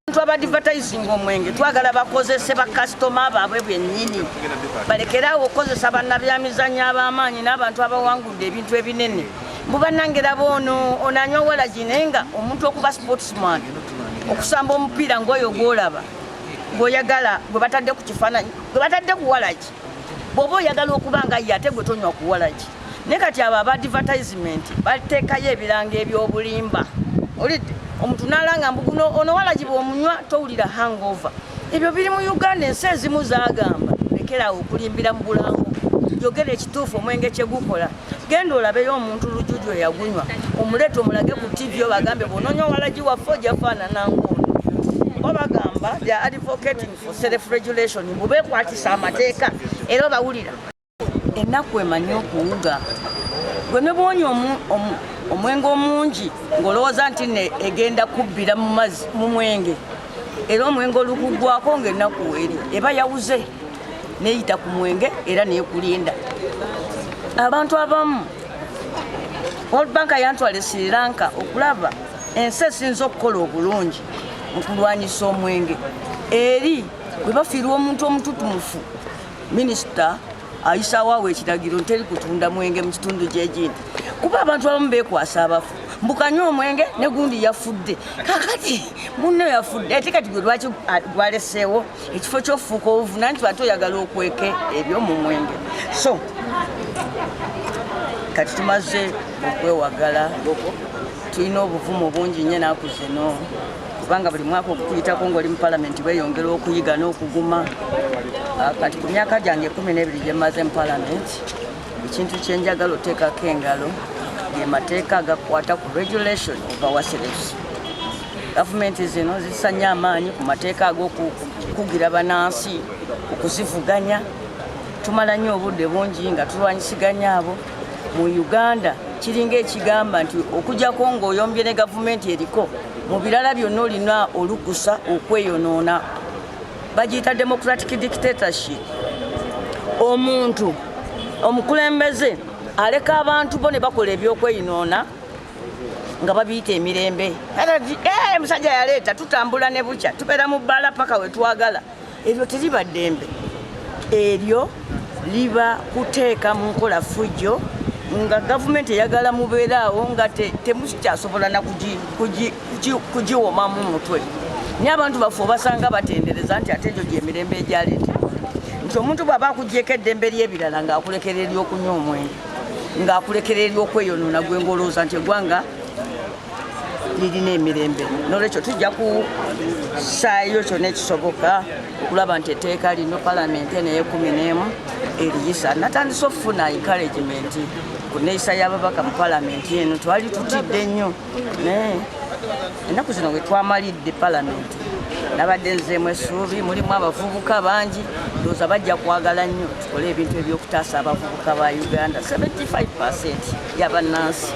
Abantu abadvertising omwenge twagala bakozese bakasitoma baabwe bwennyini, balekeraawo okukozesa bannabyamizannyo ab'amaanyi n'abantu abawangudde ebintu ebinene. Mbu bannange laba ono, ono anywa walagi. Naye nga omuntu okuba sportsman, okusamba omupiira ng'oyo gw'olaba gw'oyagala, gwe batadde ku kifaananyi, gwe batadde ku walagi, bw'oba oyagala okuba nga ye, ate gwe tonywa ku walagi. Naye kati abo aba advertisement bateekayo ebirango eby'obulimba. Olidde omuntu n'alanga mbu guno ono walagi bw'omunywa towulira hangover. Ebyo biri mu Uganda. Ensi ezimu zagamba lekerawo okulimbira mu bulango, yogera ekituufu omwenge kye gukola. Genda olabeyo omuntu Lujuju eyagunywa, omuleeta omulage ku TV, obagambe bw'ononywa walagi waffe ojafaanana ng'ono. Oba bagamba they are advocating for self regulation, mbu beekwatisa amateeka, era obawulira. Ennaku emanyi okuwuga. Gwe ne bwonya omwenge omungi ng'olowooza nti ne egenda kubbira mu mazzi mu mwenge, era omwenge olukuggwako ng'ennaku eri eba yawuze neyita ku mwenge era nekulinda. Abantu abamu, World Bank yantwala e Sri Lanka okulaba ensi esinza okukola obulungi mu kulwanyisa omwenge. Eri bwe bafiirwa omuntu omututumufu, minisita ayisaawo awo ekiragiro nteri kutunda mwenge mu kitundu gyegindi, kuba abantu abamu beekwasa abafu, mbukanywa omwenge ne gundi yafudde, kakati munne yafudde, ate kati gwe lwaki gwaleseewo ekifo ky'okufuuka obuvuna nti ate oyagala okweke ebyo mu mwenge? So kati tumaze okwewagala, tulina obuvumu bungi nnyo ennaku zino, kubanga buli mwaka okukuyitako ng'oli mu palamenti weeyongera okuyiga n'okuguma. Kati ku myaka gyange 12 gye mmaze mu palamenti, ekintu kyenjagala oteekako engalo ge mateeka agakwata ku regulation of ourselves. Gavumenti zino zissa nnyo amaanyi ku mateeka ag'okukugira bannansi okuzivuganya. Tumala nnyo obudde bungi nga tulwanyisiganya abo. Mu Uganda kiringa ekigamba nti okujjako ng'oyombye ne gavumenti eriko, mu birala byonna olina olukusa okweyonoona. Bagiyita democratic dictatorship. Omuntu omukulembeze aleka abantu bo ne bakola ebyokweyinoona nga babiyita emirembe. Eh, musajja yaleeta, tutambula ne bukya tubeera mu bbaala paka we twagala. Eryo teriba ddembe, eryo liba kuteeka mu nkola fujjo nga gavumenti eyagala mubeeraawo nga temukyasobola na kugiwomamu mutwe. Naye abantu baffe obasanga batendereza nti ate egyo gyemirembe egyaleetebwa, nti omuntu bw'aba akugyeko eddembe ly'ebirala ng'akulekera ery'okunywa omwenge, ng'akulekera ery'okweyonoona, gwe ng'olowooza nti eggwanga lirina emirembe. Nolwekyo tujja kusaayo kyonna ekisoboka okulaba nti etteeka lino palamenti eno ey'e11 eriyisa. Natandise okufuna encouragement ku neeyisa y'ababaka mu palamenti eno. Twali tutidde nnyo, naye ennaku zino we twamalidde palamenti nabadde nzeemu essuubi. Mulimu abavubuka bangi, ndowooza bajja kwagala nnyo tukole ebintu ebyokutaasa abavubuka ba Uganda, 75 yabannansi.